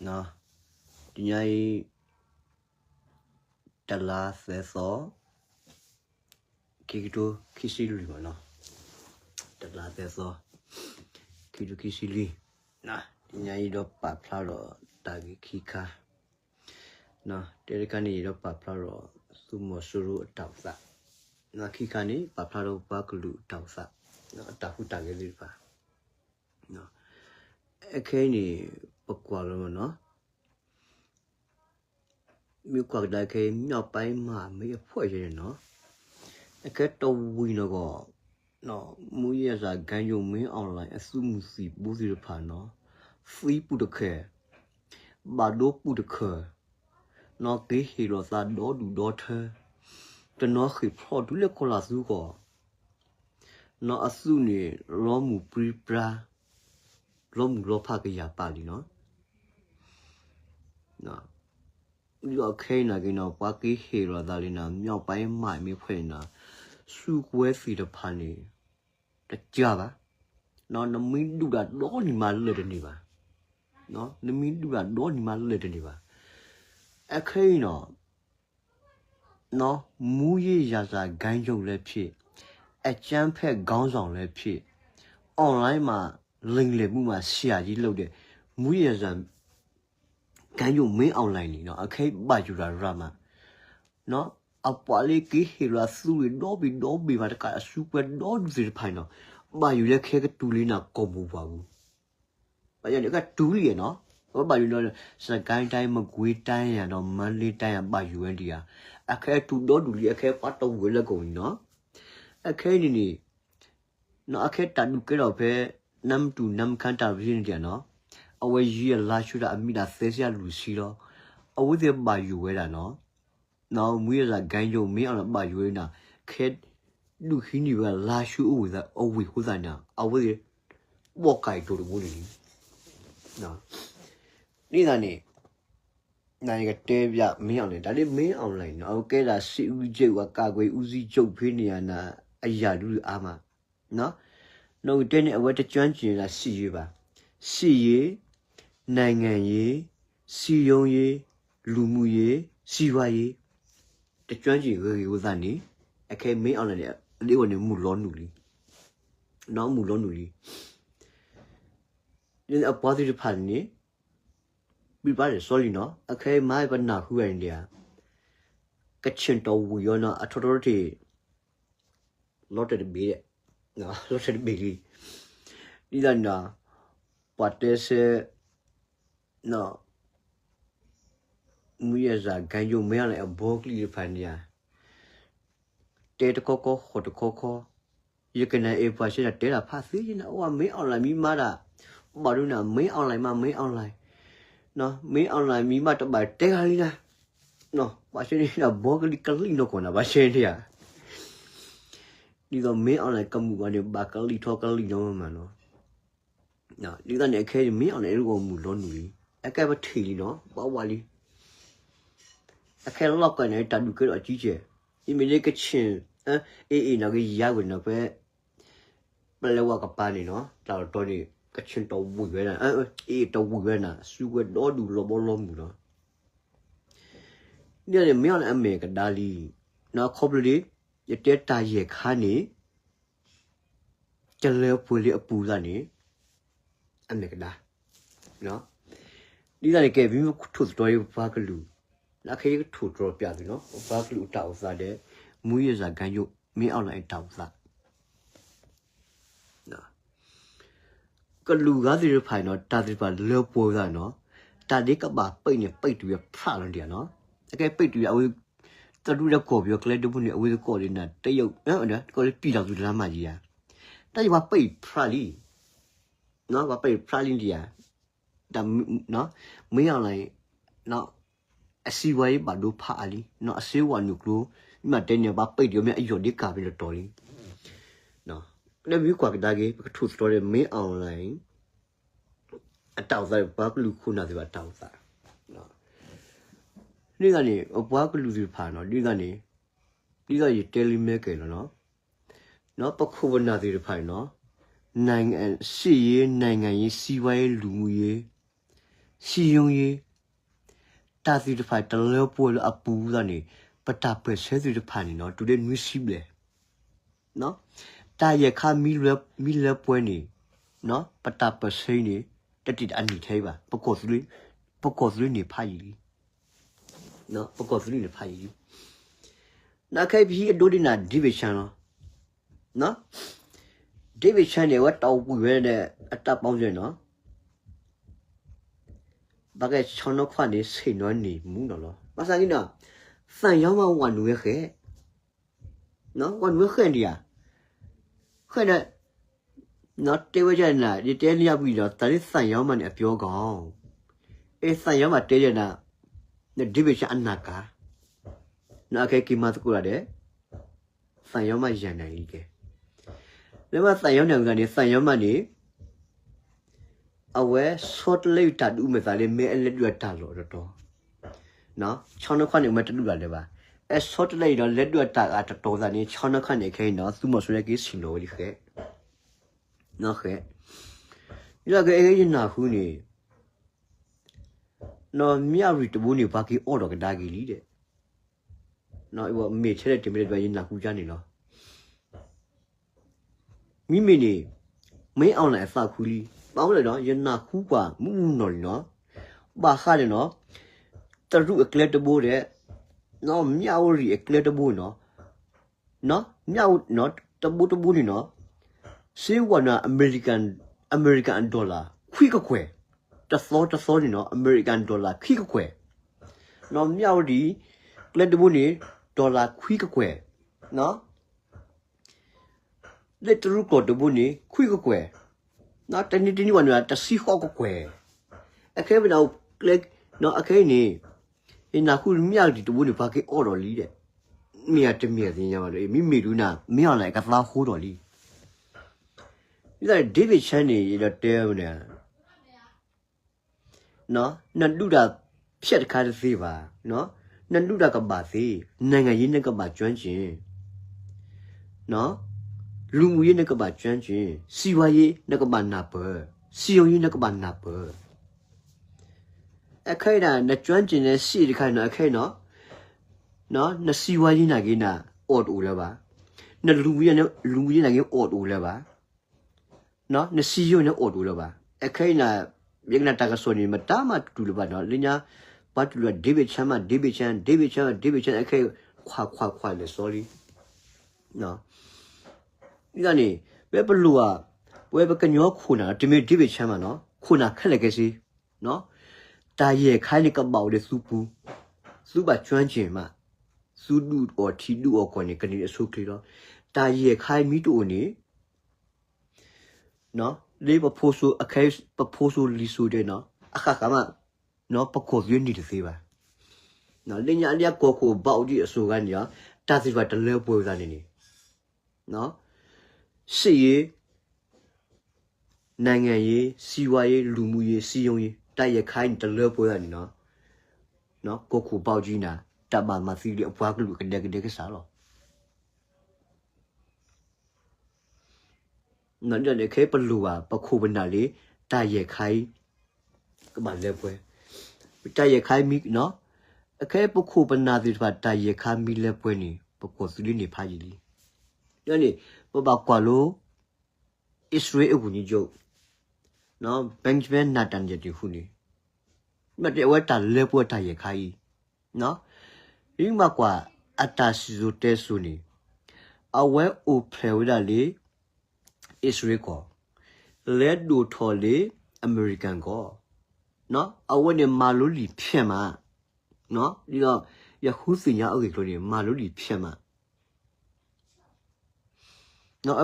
တနံၤအံၤ တလါသၢသီ ခံကထိခံဆံလွံၢ်မးနီၤ, တလါသၢသီ ခံကထိခံဆံလွံၢ်, တနံၤအံၤဒီးပာ်ဖျါဒီးတၢ်ဂ့ၢ်ခံခါ, တဲတခါန့ၣ် ယဒီးပာ်ဖျါဒီး သုးမီၤစိရိၤအတၢ်အိၣ်သး, ခံခါန့ၣ် ပာ်ဖျါဒီးပှၤကလုာ်အတၢ်အိၣ်သး, အတၢ်ဟူးတၢ်ဂဲၤသ့ၣ်တဖၣ် အခဲအံၤန့ၣ် ပကွၢ်လီၤမးနီၤ, မ့ၢ်ကွၢ်ကဒါခဲအံၤ မြောက်ပိုင်းမဟာမိတ်အဖွဲ့ယဲန့ၣ်နီၤ, အခဲတဝံၤနီၢ်ကီၢ် မူးယစ်ရာဇဝင် မင်းအောင်လှိုင် အသုးမုၢ်သံၣ်ဘိသ့ၣ်တဖၣ်နီၤ, သံပူၤတခၢၣ်, ဘၣ်ဒိပူၤတခၢၣ်, နီၢ်က့ၤဟ့ၣ်လီၤသးဒီဒူၣ်ဒီထၢ, တနီၤဃ့ၢ်ဖျိးတုၤလၢကီၢ်လၤသူကီၢ်, နီၢ်အသုးန့ၣ် လီၤမုၢ်ပြံပြါ, လီၤမုၢ်လီၤဖးကယၤပာ်လံနီၤ. ဒီးခဲအံၤနာ်က့နီၤ ပှၤက့ၤဟ့ၣ်လီၤသးလံနီၤ မြောက်ပိုင်းမဟာမိတ်အဖွဲ့န့ၣ်နီၤ, စုကဝဲၤသ့ၣ်တဖၣ်န့ၣ် တကးဘၣ်, နမ့ၢ်ဒုၣ်တၢ်ဒီနံၤမးလၢာ်တန့ၢ်ဘၣ်, နမ့ၢ်ဒုၣ်တၢ်ဒီနံၤမးလၢာ်တန့ၢ်ဘၣ်, အခဲအံၤနီၤ မူးယစ်ရာဇဝင် ဂိုဏ်းချုပ်လည်းဖြစ်, အကြမ်းဖက်ခေါင်းဆောင်လည်းဖြစ်, online မှာ လိမ်လည်မှုမှာ ဆရာကြီးလုပ်တဲ့ မူးယစ်ရာဇဝင် ဂိုဏ်းချုပ် မင်းအောင်လှိုင် န့ၣ်နီၤ အခဲအံၤဘၣ်ယိၣ်တၢ်ရၤမး, အပှၤလၢက့ၤဟ့ၣ်လီၤအသုးရ့ၣ်ဒီဘ့ၣ်ဒီဘ့ၣ်မးတကး အစုကဝဲၤဒီဒူၣ်သ့ၣ်တဖၣ်န့ၣ်နီၤ, ဘၣ်ယိၣ်လၢခဲကတုၤလံနၤကီၢ်မိၢ်ပှၢ်ပူၤ ဘၣ်ယိၣ်န့ၣ် ကတုၤလံနီၤ, အဝဲဘၣ်ယိၣ်ဒီး စစ်ကိုင်းတိုင်း, မကွေးတိုင်း ဒီး မန္တလေးတိုင်း ဘၣ်ယိၣ်ဝဲဒံးဧါ, အခဲအံၤတုၤဒီဒူၣ်လံ အခဲပှၤတဝံၤလၢကဝံၤနီၤ, အခဲအံၤန့ၣ်န့ၣ်, အခဲတၢ်ဒုးကဲထီၣ်ဖဲ နမ့ၢ်တူၢ်နမ့ၢ်ခါတၢ်ရ့န့ၣ်ဒံးဧါနီၤ, အဝဲယံၤအလါဆူဒၣ်အမံၤဒၣ်သၢဆံလွံၢ်ဆံလီၤ, အဝဲသ့ၣ်ဘၣ်ယိၣ်ဝဲဒၣ်နီၤ မူးယစ်ရာဇဝင် ဂိုဏ်းချုပ် မင်းအောင်လှိုင် ဘၣ်ယိၣ်ဝဲဒၣ်, ခဲဒုးဟံးန့ၢ်ဝဲလါဆူအဝ့ၢ်သး အဝ့ၢ်ဃိသတးန့ၣ် အဝဲသ့ၣ် ဘီၣ်ကၢ်အံၤတိၤတဘိန့ၣ်လံ, ဒ်သိးန့ၣ်, နကတဲဘၣ် မင်းအောင်လှိုင် တၢ်လၢ မင်းအောင်လှိုင် နီၤ အဝဲကဲဒၣ် စစ်ဦးချုပ် အကာကွယ်ဦးစီးချုပ် ဖဲန့ၣ်ယါနၤ အယၢ်ဒုးအါမး နီၢ်ဂ့ၤတဲန့ၣ် အဝဲတကၠွၢ်ကၠံၣ်ဒၣ် စစ်ရေး ဘၣ်, စစ်ရေး, နိုင်ငံရေး, စည်းရုံးရေး, လူမှုရေး, စီးပွားရေး, တကၠွၢ်ကၠံၣ်ဂ့ၤဂ့ၤဝဲသးန့ၣ်, အခဲ မင်းအောင်လှိုင် န့ၣ် အဒ့ဝဲန့ၣ် မုၢ်လီၤနုာ်လံ, မုၢ်လီၤနုာ်လံ အပှၤသ့ၣ်တဖၣ်န့ၣ် ပံပာ်ဒီး sorry နီၤ အခဲအံၤမ့ၢ်ပနၢ်ဟူဝဲန့ၣ်ဒံးဧါ, ကဆ့ၣ်တီၢ်ဝံၤအီၤနီၤ အထီထီတထံၣ် လီၤတဲာ်တဘ့ၣ်, လီၤတဲာ်တဘ့ၣ်လံ, ဒ်သိးန့ၣ်ဒီး ပှၤတဲဆၢ မူးယစ်ရာဇဝင် ဂိုဏ်းချုပ် မင်းအောင်လှိုင် အဘီကလံၣ်တဖၣ်န့ၣ်ဧါ, တဲတခီခီ ဃီတခီခီ, ယကနၣ်အဲၣ်ပှၤဆၢန့ၣ် တဲတၢ်ဖးသ့န့ၣ် အိၣ် မင်းအောင်လှိုင် မံၤမးဒၣ်, ဘၣ်ဒိနၤ မင်းအောင်လှိုင် မး မင်းအောင်လှိုင်, မင်းအောင်လှိုင် မံၤမးတဘၣ်တဲဂၤလံနၤ, ပှၤဆၢန့ၣ် ဘီကလံၣ်ကလံၣ်နီၢ်ကီၢ်နၤ ပှၤဆၢန့ၣ်ဧါ, ဒ်သိး မင်းအောင်လှိုင် ကမုာ်ဘၣ်န့ၣ် ဘၣ်ကလံၣ်ထီၣ်ကလံၣ်နီၢ်မးနီၤ ဒ်သိးန့ၣ် အခဲအံၤ မင်းအောင်လှိုင် အဒ့ဝဲမုၢ်လီၤနုာ်လံ, အကဲပထံၣ်လံနီၤ ဘၣ်ဝးလံ, အခဲလီၢ်ကီၢ်န့ၣ် တၢ်ဒုးကဲထီၣ်အကံကဲ, ယမ့ၢ်လၢကဆ့ၣ်, အ့ၣ်အ့ၣ် နီၢ်ကယၤဝဲနီၤ ဖဲ ပလဲၤဝဲကပၤန့ၣ်နီၤ တၢ်လီၢ်တီၤန့ၣ် ကဆ့ၣ်တီၢ်ဝံၤဝဲဒၣ်, အ့ၣ်အ့ၣ် တီၢ်ဝံၤဝဲဒၣ် စုကဝဲၤဒီဒူၣ်လီၤဘီလီၤမုၢ်လီၤ ဒ်န့ၣ် မင်းအောင်လှိုင် အမဲာ်ကဒါလံ, ခီဖျိလံ, ယတဲတၢ်ယဲၢ်ခါန့ၣ် ကလၢပှဲၤလၢအပူၤသးန့ၣ် အမဲာ်ကဒါ, ဒ်သိးန့ၣ်ကဲ မ့ၢ်ထိၣ်သတြီၤယပှၤကလုာ်, နခဲအံၤကထိၣ်သတြီၤပျးသုနီၤ ပှၤကလုာ်အတၢ်အိၣ်သးဒီး မူးယစ်ရာဇဝင် ဂိုဏ်းချုပ် မင်းအောင်လှိုင် အတၢ်အိၣ်သး ကလုာ်ဂၤသ့ၣ်တဖၣ်နီၤ တၢ်သ့ၣ်တဖၣ်လၢပှဲၤဝဲသးနီၤ, တၢ်ဒ်ကဘၣ်ပံးန့ၣ် ပံးတုၤဝဲဖြးလီၤဒံးနီၤ, အကဲပံးတုၤဝဲ အဝဲ တရူးဒီးကီၢ်ပယီၤကျဲတဘိန့ၣ် အဝဲသ့ၣ်ကိးလံနၤ တရုတ် တကိးလၢ ပြည်ထောင်စုလမ်းမကြီး ယါ, တၢ်ယပှၤပံးဖြးလံ, ပှၤပံးဖြးလံဒံးယါ, တၢ် မင်းအောင်လှိုင် အစီးပွားရေး ဘၣ်ဒိဖးအါလံ, အစ့ဝါနုာ်ကျိ, မ့ၢ်တဲန့ၣ် ပှၤပံးတုၤမ့ၢ်အယီၢ်ဒ့ကၢ်ဖဲလတီၤလံ လၢမ့ၢ်ကွၢ်ကဒါက့ၤ ပကထိၣ်သတြီၤဒီး မင်းအောင်လှိုင် အတၢ်အိၣ်သးဒီး ပှၤကလုာ်ခိၣ်နၢ်သ့ၣ်တဖၣ်အတၢ်အိၣ်သး, ဒ်သိးန့ၣ် ပှၤကလုာ်သ့ၣ်တဖၣ်နီၤ ဒ်သိးန့ၣ်, ဒ်သိးယတဲလံမ့ၢ်ကဲလီၤနီၤ, ပခိၣ်ပနၢ်သ့ၣ်တဖၣ်န့ၣ်နီၤ, နိုင်ငံရေး, စစ်ရေး, နိုင်ငံရေး, စီးပွားရေး, လူမှုရေး, စံယိယ့ တၢ်သ့ၣ်တဖၣ်တလၢပှဲၤလၢအပူၤသးန့ၣ် ပတၢ်ပၢၢ်ဆၢသ့ၣ်တဖၣ်န့ၣ်နီၤ တုၤလၢနွံဆံဘျဲၣ်, တၢ်ယဲၢ်ခါမ့ၢ်လၢပှဲၤန့ၣ် ပတၢ်ပၢၢ်ဆၢအံၤန့ၣ် တတ့ၢ်အနံၣ်ထဲအံၤဘၣ်, ပကီၢ်သူလ့ၤန့ၣ်ဖးယံာ်လံ, ပကီၢ်သူလ့ၤန့ၣ်ဖးယံာ်လံ, နာ်က့ပဟံးအဒိဒ်န့ၣ် David Chiang လီၤ. David Chiang န့ၣ် အဝဲတၢ်အိၣ်ဘှံးဝဲဒၣ် အတၢ်ပီစဲနီၤ ဘၣ်ကဲဆီနီခွါန့ၣ် ဆ့ၣ်နီၤန့ၢ်မူနီၤလီၤ. ဘၣ်ဆၣ်က့နီၤ သၣ်ယီမးဝဲနုာ်ဝဲဃဲ, ဝဲနုာ်ဝဲဃဲဒံးဧါ, ဃဲဒီး တဲဝဲဒၣ်နၤ ယတဲလၢယပူၤဒီး တၢ်လၢသၣ်ယီမးန့ၣ် အပျီကီၢ်, အဲ သၣ်ယီမးတဲဒၣ်နၤ David Chiang အနၢ်ကၤ, အခဲက့ၤမၤသကိးတၢ်ဒီး သၣ်ယီမးယၤနၤအံၤကဲ, လၢမ့ၢ်သၣ်ယီမးန့ၣ် သၣ်ယီမးန့ၣ် အဝဲဆီတလဲအံၤတၢ်ဒုးမ့ၢ်သးလၢမ့ၢ်အလဲၤဒုးအတၢ်လီၢ်တတီၤ, ဆီနီခွါန့ၣ် မ့ၢ်တဒုးတၢ်လၢၤဘၣ်, အဆီတလဲအံၤဒီး လဲၤဒုးအတၢ်ဂၤတတီၤသးန့ၣ် ဆီနီခွါန့ၣ် ခဲအံၤနီၤ သုးမီၤစိရိၤက့ၤဆ့ၣ်နီၤဝဲဒၣ်ဃဲ, ဃဲ, ယကဲအဲ ယနၢ်ဟူန့ၣ် နီၢ်မၠၣ်ဝတံၤတဘိန့ၣ် ပှၤက့ၤအီၣ်ဒီးကဒါက့ၤလံဒီး, မ့ၢ်ထဲလဲၣ်တမ့ၢ်လဲၣ် ယနၢ်ဟူကါန့ၣ်လီၤ. မ့မ့ၢ်န့ၣ် မ့ၢ်အီၣ်လၢအသးခုလံ, ဘၣ်မနုၤလဲၣ်ဒီး ယနၢ်ဟူကွၢ်မုၢ်မုၢ်နီၢ်နီၢ်, ဘၣ်ဃးန့ၣ်နီၤ တရူးအကျဲတဘိဒီး နီၢ်မၠၣ်ဝတံၤအကျဲတဘိနီၤ, မၠၣ်ဝတံၤ တဘိတဘိန့ၣ်နီၤ စ့ဝဲန့ၣ် အမဲရကၤ အမဲရကၤ dollar ခွံကကွဲၢ်, တသီတသီန့ၣ်နီၤ အမဲရကၤ dollar ခံကကွဲၢ်, နီၢ်မၠၣ်ဝတံၤ ကျဲတဘိန့ၣ် dollar ခွံကကွဲၢ်, လၢတရူးကျိာ်တဘိန့ၣ် ခွံကကွဲၢ်, တနံၤတနံၤဝဲန့ၣ် တဆံဃိးကကွဲၢ်, အခဲမ့ၢ်ဒၣ်ကျဲ, အခဲအံၤန့ၣ် ယနၢ်ဟူမၠၣ်ဝတံၤတဘိန့ၣ် ပှၤက့ၤအီၣ်ဒီးလံဒီး, မ့ၢ်အတမ့ၢ်သ့ၣ်ညါဘၣ်ဒီး မ့မ့ၢ်ဒုးနၤ မ့ၢ်အီၣ်လၢအကသါဃိဒီးလံ, ဒ်သိး David Chiang န့ၣ် ယဒီးတဲဝဲန့ၣ် နဒုၣ်တၢ်ဖျဲၣ်တခါတသ့ဘၣ်, နဒုၣ်တၢ်ကဘၣ်သ့, နိုင်ငံရေး နကဘၣ်ကျွမ်းကျင်, လူမှုရေး နကဘၣ်ကျွမ်းကျင်, စီးပွားရေး နကဘၣ်နၢ်ပၢၢ်, စည်းရုံးရေး နကဘၣ်နၢ်ပၢၢ်, အခဲအံၤဒၣ် နကျွမ်းကျင်တဲ့ စစ် တခါန့ၣ် အခဲအံၤနီၤ, နစီးပွားရေး နာ်က့နၤ အီၣ်တအိၣ်လၢၤဘၣ်, နလူမှုရေး လူမှုရေး နာ်က့ အီၣ်တအိၣ်လၢၤဘၣ် နစံယိန့ၣ်အိၣ်တအိၣ်လၢၤဘၣ်. အခဲအံၤန့ၣ် ယကနၣ်တၢ်ကစီၣ်န့ၣ် မတၤမးတတူၢ်လၢၤဘၣ်နီၤ. လၢညါ ပှၤတူၢ်လၢ David Chiang မး David Chiang David Chiang David Chiang အခဲအံၤ ခွါခွါခွါလဲၤစီလံ. ဒ်န့ၣ် ဝဲပလိၣ်ဧါ, ပဝဲပကညီခိၣ်နၢ် တမ့ၢ် David Chiang မးနီၤ, ခိၣ်နၢ်ခဲလၢာ်ခဲဆ့ တၢ်ယဲၢ်ခါအံၤန့ၣ် ကဘၣ်အိၣ်ဒီးသုပူၤ, သုဘၣ်ကၠွၢ်ကၠ့ၣ်မး, သုဒုးအီၣ်ထံဒုးအီၣ်ကီၢ်န့ၣ် ကန့ၢ်အဆိအချ့လီၤ. တၢ်ယဲၢ်ခါအံၤမ့ၢ်တအိၣ်န့ၣ် လၢပဖိစိၤ အခဲ ပဖိစိၤလံၤစိၤဒဲးနီၤ အဃၣ်ဃၣ်မး ပကီၢ်သူလ့ၤန့ၢ်တသ့ဘၣ်. လၢညါလၢကီၢ်ခိၣ်ဘၣ်အိၣ်ဒံးအစိၤဂၤန့ၣ် တၢ်သ့ၣ်တဖၣ်တလၢပှဲၤဝဲသးန့ၣ်န့ၣ် စစ်ရေး နိုင်ငံရေး စီးပွားရေး လူမှုရေး စည်းရုံးရေး တၢ်ယဲၢ်ခါအံၤန့ၣ် တလၢပှဲၤသးန့ၣ်နီၤ. ကီၢ်ခိၣ်ဘၣ်အိၣ်ဒံးနၤ တၢ်ဘၣ်မၤသံလၢအပှၤကလုာ်ကဒဲကဒဲကစၢ်လီၤ. ခဲပလိၣ်ဘၣ် ပခိၣ်ပနၢ်လၢ တၢ်ယဲၢ်ခါအံၤ ကဘၣ်လၢပှဲၤ, တၢ်ယဲၢ်ခါအံၤမ့ၢ် အခဲပခိၣ်ပနၢ်သ့ၣ်တဖၣ် တၢ်ယဲၢ်ခါမ့ၢ်လၢပှဲၤန့ၣ် ပကီၢ်သူလ့ၤန့ၢ်ဖးယံာ်လံ. ဒ်န့ၣ် ပဘၣ်ကွၢ်လိ အံၣ်စရ့လးအဂုၢ်နံၤကၠိ Benjamin Netanyahu န့ၣ် မ့ၢ်တဲအဝဲတၢ်လၢပှဲၤတၢ်ယဲၢ်ခါအံၤ ဒ်မ့ၢ်ကွၢ်အတၢ်စံၣ်စိၤတဲစိၤန့ၣ် အဝဲအိၣ်ဖျဲၣ်ဝဲဒၣ်လၢ အံၣ်စရ့လးကီၢ် လဲၤဒိၣ်ထီၣ်လၢအမဲရကၤကီၢ် အဝဲန့ၣ်မၤလိလံာ်ဖျဲၣ်မး ဒ်သိး ယဃုသ့ၣ်ညါအဂ့ၢ်အကျိၤန့ၣ် မၤလိလံာ်ဖျဲၣ်မး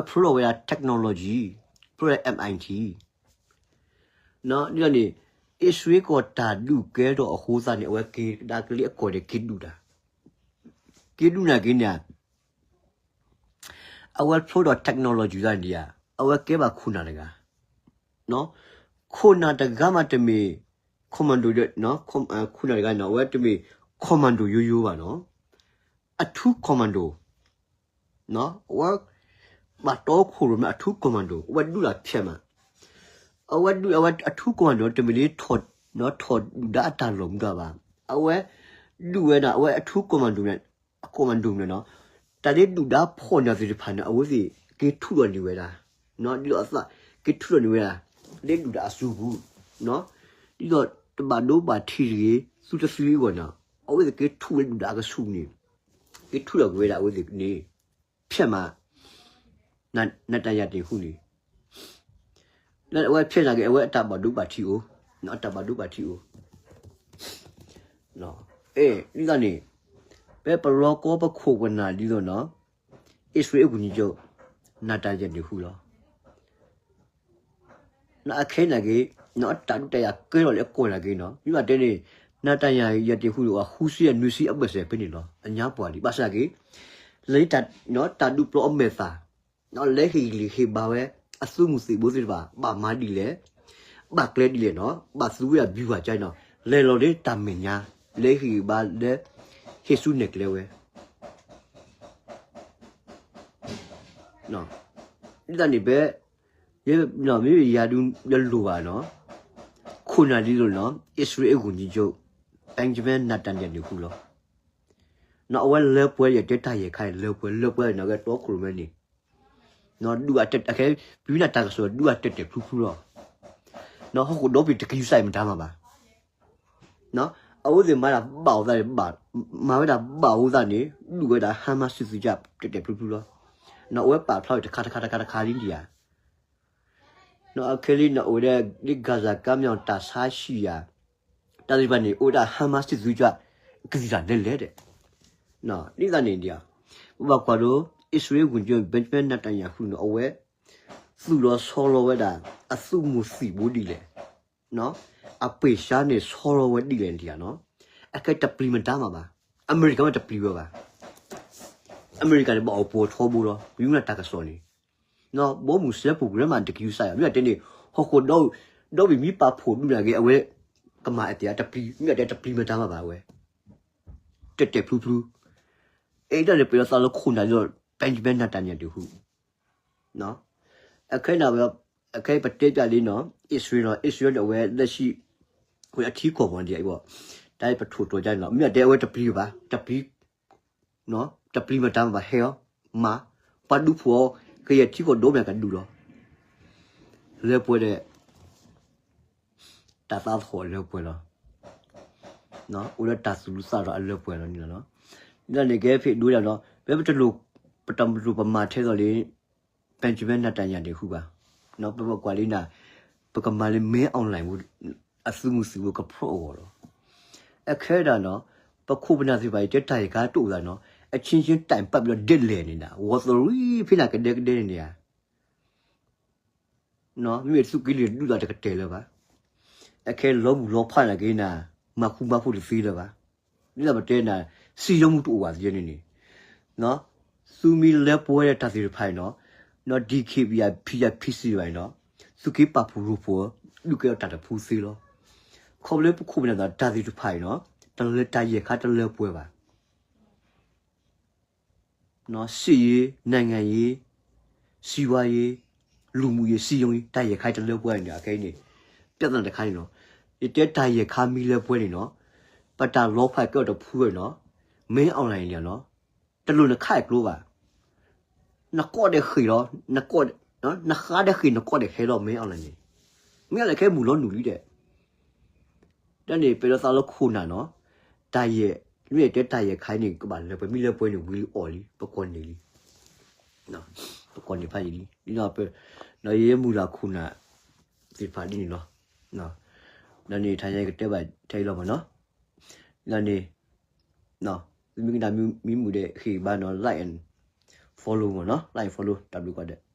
အဖျိထီၣ်ဝဲဒၣ် technology ဖျိထီၣ် M I T ဒ်န့ၣ် အံၣ်စရ့လးကီၢ်တၢ်ဒုးကဲထီၣ်အဃိသတးန့ၣ် အဝဲက့ၤကဒါက့ၤလၢအကီၢ်ဒီးက့ၤဒုးတၢ် က့ၤဒုးနာ်က့န့ၣ် အဝဲဖျိထီၣ် technology သတးန့ၣ်ဧါ အဝဲကဲဘၣ်ခိၣ်နၢ်တဂၤ ခိၣ်နၢ်တဂၤမးတမ့ၢ် commando ဒီး ခိၣ်နၢ်တဂၤန့ၣ် အဝဲတမ့ၢ် commando ယိယိဘၣ်နီၤ အထူး commando အဝဲ ဘၣ်တီခိၣ်ရိၣ်မဲအထူး commando အဝဲဒုးတၢ်ဖျဲၣ်မး အဝဲဒုးအဝဲအထူး commando တမ့ၢ်လၢထီၣ် နီၢ်ထီၣ်ဒုၣ်ဒါအတၢ်လီၢ်မူတၢ်ဘၣ်. အဝဲ ဒုးဝဲဒၣ် အဝဲအထူးကွန်မန်ဒိုန့ၣ် အကွန်မန်ဒိုန့ၣ်နီၤ တၢ်လၢဒုၣ်ဒါဖီၣ်န့ၢ်သ့ၣ်တဖၣ်န့ၣ် အဝဲသ့ၣ်က့ၤထူၣ်လီၤန့ၢ်ဝဲဒၣ် ဒ်သိးအသး က့ၤထူၣ်လီၤန့ၢ်ဝဲဒၣ် လၢဒုၣ်ဒါအစုပူၤ ဒ်သိးတဘၣ်ဒိဘၣ်ထံးတဂ့ၤ သုတသုအဂီၢ်န့ၣ် အဝဲသ့ၣ်က့ၤထူၣ်လၢဒုၣ်ဒါအကဆူးန့ၣ် က့ၤထူၣ်လီၤက့ၤဝဲဒၣ်အဝဲသ့ၣ်န့ၣ် ဖျဲးမး နတၢ်ယၤတ့ၢ်ဟူန့ၣ် လၢအဝဲဖျဲးနာ်က့ အဝဲအတၢ်ဘၣ်ဒိဘၣ်ထံးအိၣ် အတၢ်ဘၣ်ဒိဘၣ်ထံးအိၣ် အဲ ဒ်သိးန့ၣ် ဖဲပလီၢ်ကီၢ်ပခိၣ်ပနၢ်ဒ်သိးနီၤ အံၣ်စရ့လးအဂုၢ်နံၤကၠိ နတၢ်ယၤတ့ၢ်ဟူလီၤ. အခဲအံၤနာ်က့ တၢ်ဒုးတၢ်ယၤကဲထီၣ်လၢအကီၢ်နာ်က့နီၤ မ့ၢ်ဘၣ်တဲန့ၣ် နတၢ်ယၤတ့ၢ်ဟူန့ၣ် အဃုဆံယဲၢ်နွံဆံအဘၢၣ်စၢၤဖဲန့ၣ်လီၤ အညါပှၤလံ ဘၣ်ဆၣ်နာ်က့ လၢတၢ်ဒုးပျီအမဲာ်သၣ် လဲၤဟ့ၣ်ဂံၢ်ဟ့ၣ်ဘါဝဲ အသုးမုၢ်သံၣ်ဘိသ့ၣ်တဖၣ် ဘၣ်မၤဒ်လဲၣ် ဘၣ်ကျဲဒ်လဲၣ်နီၤ ဘၣ်သူဝဲဒၣ်ဘံၤဝဲကါနီၤ လဲၤလီၤလၢတၢ်မဲာ်ညါ လဲၤဟ့ၣ်ဂံၢ်ဘါလၢ ဟ့ၣ်ဆူနဲၣ်ကျဲဝဲ ဒ်သိးန့ၣ်ဖဲ မ့ၢ်ယၤဒုးယလိၣ်ဘၣ်နီၤ ခိၣ်နၢ်ဒ်သိးနီၤ အံၣ်စရ့လးအဂုၢ်နံၤကၠိ Benjamin Netanyahu န့ၣ်ဟူလီၤ. နီၤ အဝဲလၢပှဲၤယတဲတၢ်ယဲၢ်ခါအံၤ လၢပှဲၤ လၢပှဲၤန့ၣ် အဝဲတီခိၣ်ရိၣ်မဲန့ၣ် ဒုးအတဲာ် အခဲ ပမ့ၢ်နၢ်တၢ်ကစီၣ် ဒုးအတဲာ်တဲာ်ဖျုဖျုလီၤ. ဟီၣ်ခိၣ်ဒီဘ့ၣ်တကယူၤစၢ်အံၤမတၤမၤဘၣ် အဝဲသ့ၣ်မၤတၢ်ဘၣ်အဃိသတးန့ၣ် မၤဝဲဒၣ်ဘၣ်အဃိသတးန့ၣ် ဒုးဝဲဒၣ် Hamas စစ်သွေးကြွ တဲာ်တဲာ်ဖျုဖျုလီၤ. အဝဲပာ်ဖျါဝဲတခါတခါတခါတခါလံဒံးဧါ အခဲလံန့ၣ် အိၣ်ဝဲဒၣ် Gaza ကါမၠီၣ်တၢ်ဆါဟံၣ်ယၤ တၢ်သ့ၣ်တဖၣ်န့ၣ် အိၣ်ဝဲဒၣ် Hamas စစ်သွေးကြွ ကသံၣ်တၢ်လဲၤလဲၤဒီး ဒ်သိးန့ၣ်ဒံးဧါ ပဘၣ်ကွၢ်ဒီး အံၣ်စရ့လးအဂုၢ်နံၤကၠိ Benjamin Netanyahu န့ၣ် အဝဲ သူၣ်လီၤဆီလီၤဝဲဒၣ် အသုးမုၢ်သံၣ်ဘိဒ်လဲၣ် အပ့ၢ်ဆါန့ၣ်ဆီလီၤဝဲဒ်လဲၣ်ဒံးဧါနီၤ အခဲတပျံၤမတၤမးဘၣ် အမဲရကၤမ့ၢ်တပျံၤဝဲဘၣ် အမဲရကၤန့ၣ် ဘၣ်အိၣ်ပိာ်ထီဘိလီၤ ပမ့ၢ်နၢ်တၢ်ကစီၣ်န့ၣ် ဘီမုၢ်စၢဖှိၣ်ကရၢမးတကယူၤစၢ်ယၤ မ့ၢ်အတဲန့ၣ် ဟီၣ်ခိၣ်ဒီ ဒီဘ့ၣ်မ့ၢ်ပာ်ဖှိၣ်ဒုးနာ်က့ အဝဲ ကမၤအသးတပျံၤ မ့ၢ်အတဲတပျံၤမတၤမးဘၣ်ဝဲ တဲာ်တဲာ်ဖျုဖျု အဲၣ်ဒိးန့ၣ် ပယီၤသးလၢခိၣ်နၢ်ဒ်သိး Benjamin Netanyahu အခဲန့ၣ် အခဲပတဲပျးလံနီၤ အံၣ်စရ့လးနီၤ အံၣ်စရ့လးန့ၣ် အဝဲလၢဆံ အထံကီၢ်မးဒ်အံၤ တၢ်ပထိၣ်တီၤကါန့ၣ်လီၤ မ့ၢ်အတဲအဝဲတပျံၤဘၣ် တပျံၤ တပျံၤမတၤမးဘၣ် ဟဲအီၤ မၤ ပှၤဒုးဖှိၣ်အီၤ ကယဲၢ်ထံကီၢ်ဒီဘ့ၣ်ကဒုးလီၤ လၢပှဲၤဒီး တၢ်သးသဟီၣ်အလၢပှဲၤလီၤ အိၣ်လၢတၢ်သူၣ်လီသးလီအလၢပှဲၤလီၤန့ၣ်လီၤ. ဒ်န့ၣ်ကဲဖဲဒိဒၣ်နီၤ ဖဲပတလိၣ် ပတလိၣ်ပမၤထဲသိးလၢ Benjamin Netanyahu န့ၣ်ဟူဘၣ် ပဘၣ်ကွၢ်လံနၤ ပကမၤလၢ မင်းအောင်လှိုင် အသုးမုၢ်သံၣ်ဘိကဖျိးအဂီၢ်လီၤ. အခဲဒၣ်နီၤ ပခိၣ်ပနၢ်သ့ၣ်တဖၣ်အံၤ တဲတၢ်ယဲၢ်ခါတအိၣ်သးနီၤ အချင်းချင်းတိုင်ပတ်ပြီးတော့ ဒဲလဲၣ်န့ၣ်ဒၣ် ဂီၤသရံဖဲန့ၣ်ကဒဲကဒဲန့ၣ်န့ၣ်ဧါ မ့ၢ်သုးက့လွံၢ်ဒုးသးတကတၢၢ်လၢၤဘၣ်. အခဲလီၤမုၢ်လီၤဖးနာ်က့နၤ မၤဃူမၤဖိးတသ့လၢၤဘၣ်. ဒ်သိးပတဲနၤ စံယိမူတအိၣ်ဘၣ်သ့န့ၣ်န့ၣ် သုမ့ၢ်လၢပှဲၤဒီးတၢ်သ့ၣ်တဖၣ်အံၤနီၤ ဒီး DKBA ဖံယၤ ဖံစံဘၣ်အံၤနီၤ သုက့ပာ်ဖှိၣ်ရိဖှိၣ် ဒုးကဲထီၣ်တၢ်တဖုသ့လီၤ. ခီဖျိပခိၣ်ပနၢ်သ့ၣ်တဖၣ်အံၤနီၤ တၢ်လၢတၢ်ယဲၢ်ခါတလၢပှဲၤဘၣ်. စစ်ရေး နိုင်ငံရေး စီးပွားရေး လူမှုရေး စည်းရုံးရေး တၢ်ယဲၢ်ခါတလၢပှဲၤန့ၣ် အခဲအံၤန့ၣ် ပြဿနာတခါန့ၣ်လီၤ. ယတဲတၢ်ယဲၢ်ခါမ့ၢ်လၢပှဲၤန့ၣ်နီၤ ပတၢ်လီၤဖးကဲထီၣ်တဖုဝဲနီၤ မင်းအောင်လှိုင် န့ၣ်လီၤ. တလိၣ်နခါအကျိဘၣ်. နကီၢ်ဒီးဃ့ၢ်လီၤ နဃါဒီးဃ့ၢ် နကီၢ်ဒီးဟဲလီၤ မင်းအောင်လှိုင် န့ၣ် မင်းအောင်လှိုင် ခဲမုၢ်လီၤနုာ်လံဒီး တၢ်န့ၣ် ပယီၤသးလၢခိၣ်နၢ်နီၤ တၢ်ယဲၢ် မ့ၢ်တဲတၢ်ယဲၢ်ခါအံၤန့ၣ် ကဘၣ်လၢပှဲၤ မ့ၢ်လၢပှဲၤန့ၣ် ဝံၤလံအီၣ်လံ ပကိးန့ၢ်လံ ပကိးန့ၢ်ဖးယံာ်လံ ဒ်န့ၣ် ယမုၢ်လၢ်ခိၣ်နၢ်သ့ၣ်တဖၣ်ဒ်န့ၣ်လီၤ. ဒီးန့ၣ် ထါညါကတဲဘၣ်ထဲအံၤလီၤမးနီၤ ဒီးန့ၣ် သုမ့ၢ်ကနၣ်မ့ၢ်မုာ်ဒီး ဟ့ၣ်ဘါနီၤ like and follow မးနီၤ like and follow တၢ်ဘျုးကိးဂၤဒဲး